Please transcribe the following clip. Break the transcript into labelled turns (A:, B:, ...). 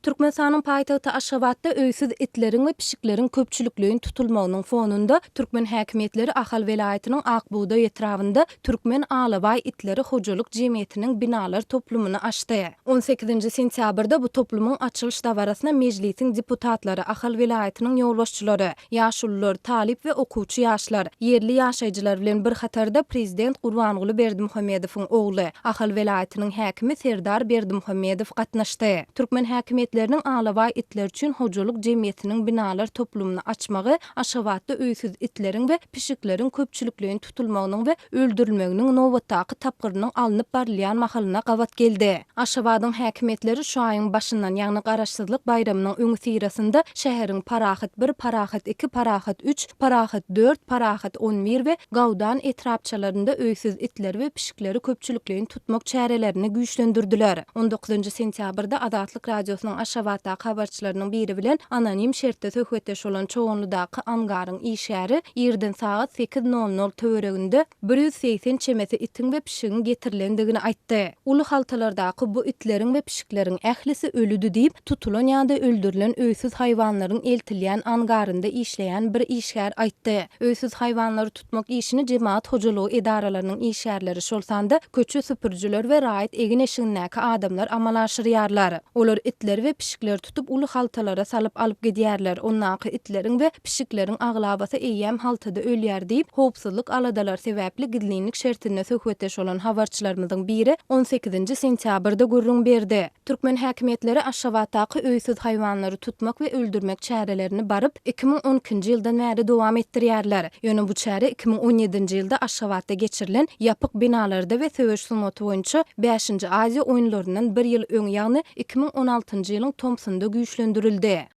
A: Türkmenistanyň paýtagty Aşgabatda öýsüz itleriň we pişikleriň köpçülikleýin tutulmagynyň fonunda, türkmen häkimiýetleri Ahal welaýatynyň Ak bugdaý etrabynda Türkmen alabaý itleri hojalyk jemgyýetiniň binalar toplumyny açdy. On sekizinji sentýabrda bu toplumyň açylyş dabarasyna Mejlisiň deputatlary, Ahal welaýatynyň ýolbaşçylary, Ýaşulular, talyp we okuwçy ýaşlar, ýerli ýaşaýjylar bilen bir hatarda prezident Gurbanguly Berdimuhamedowyň ogly, Ahal welaýatynyň häkimi Serdar Berdimuhamedow gatnaşdy. Türkmen häkimiýetleriniň alabaý itler üçin hojalyk jemgyýetiniň binalar toplumyny açmagy Aşgabatda öýsüz itleriň we pişikleriň köpçülikleýin tutulmagynyň we öldürilmeginiň nobatdaky tapgyrynyň alnyp barylýan mahalyna gabat geldi. Aşgabadyň häkimiýetleri şu aýyň başyndan, ýagny Garaşsyzlyk baýramynyň öňüsyrasynda şäheriň Parahat bir, Parahat iki, Parahat üç, Parahat dört, Parahat 11 we Gaudan etrapçalarynda öýsüz itleri we pişikleri köpçülikleýin tutmak çärelerini güýçlendirdiler. On dokuzynjy sentýabrda Azatlyk Radiosynyň Aşgabatdaky habarçylarynyň biri bilen anonim şertde söhbetdeş bolan Çoganlydaky angaryň işgäri irden sagat 8:00 töwereginde 180 çemesi itiň we pişigiň getirilendigini aýtdy. Uly haltalardaky bu itleriň we pişikleriň ählisi ölüdi diýip, tutulan ýa-da öldürilen öýsüz haýwanlaryň eltilýän angarynda işleýän bir işgär aýtdy. Öýsüz haýwanlary tutmak işini jemagat hojalygy edaralarynyň işgärleri, şol sanda köçe süpürijiler we raýat egin-eşigindäki adamlar amala aşyrýarlar. Olar itleri we pişikleri tutup uly haltalara salyp alyp gidýärler, ondaky itleriň we pişikleriň aglabasy eýýäm haltada ölýär diýip, howpsuzlyk aladalary sebäpli gizlinlik şertinde söhbetdeş bolan habarçylarymyzyň biri on sekizinji sentýabrda gürrüň berdi. Türkmen häkimiýetleri Aşgabatdaky öýsüz haýwanlary tutmak we öldürmek çärelerini baryp, 2012-nji ýyldan bäri dowam etdirýärler. Ýöne bu çäre 2017-nji ýylda Aşgabatda geçirilen ýapyk binalarda we söweş sungaty boýunça Bäşinji Aziýa oýunlaryndan bir ýyl öň, ýagny 2016-njy ýylyň tomsunda güýçlendirildi.